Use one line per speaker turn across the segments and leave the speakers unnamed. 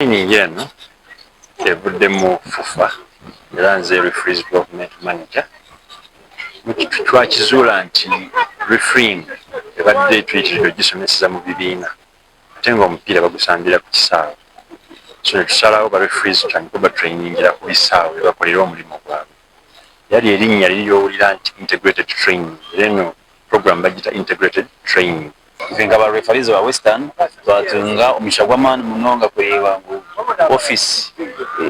Training eno evudde mu FUFA era nze Referees Development Manager. Twakizuula nti refereeing ebadde tuyitiridde ogisomeseza mu bibiina ate ng'omupiira bagusambira ku kisaawe. So ne tusalawo ba referees tutandike obatrainingira ku bisaawe we bakolera omulimu gwabwe. Era lye linnya liri ly'owulira nti integrated training era eno program bagiyita integrated training.
Itwe nka ba referees ba Western twatunga omugisha gw'amaani munonga kureeba ngu ofiisi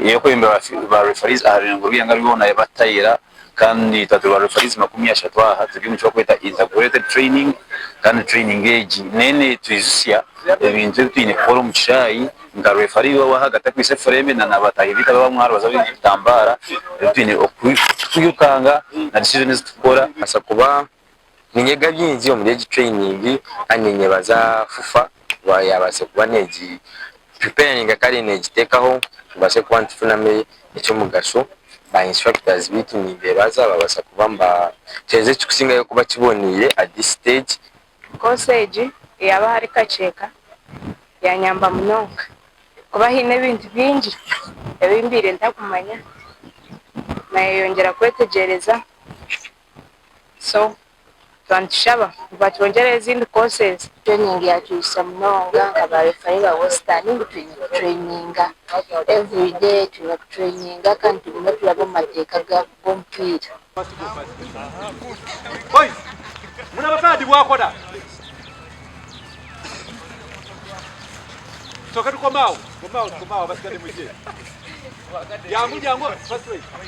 ey'okwebembera ba referees aha rurengo rw'eihanga rwona yabatayira kandi twaturi ba referees 30 aha turi omu kibarikweta integrated training kandi training egi neetwijutsya ebintu ebi twine kukora omu kishaayi nka referee ow'ahagati akwaitse efirimbi na bataahi baitu abamwe aha rubaju abaine ebitambara ebi twine kwirukanga na decision ezi turikukora.
Mbaasa kuba Niinyega bingi omuri egi training kandi ninyebaza FUFA kuba yabaasa kuba negi preparinga kare negiteekaho tubaase kuba nitufunamu eky'omugasho. Ba instructors baitu nimbebaza babaasa kuba nibateeza ekirikusingayo kuba kiboneire at this stage.
Course egi eyaaba ahari Kakyeka yanyamba munonga kuba haine ebintu bingi ebi mbaire ntakumanya nayeyongyera kwetegyereza. So twaba nitushaba ngu batwongyereho ezindi courses.
Training yatwihisa munonga nka ba referee ba Western ngu twine ku traininga everyday twine ku traininga kandi tugume turabe omu mateeka g'omupiira.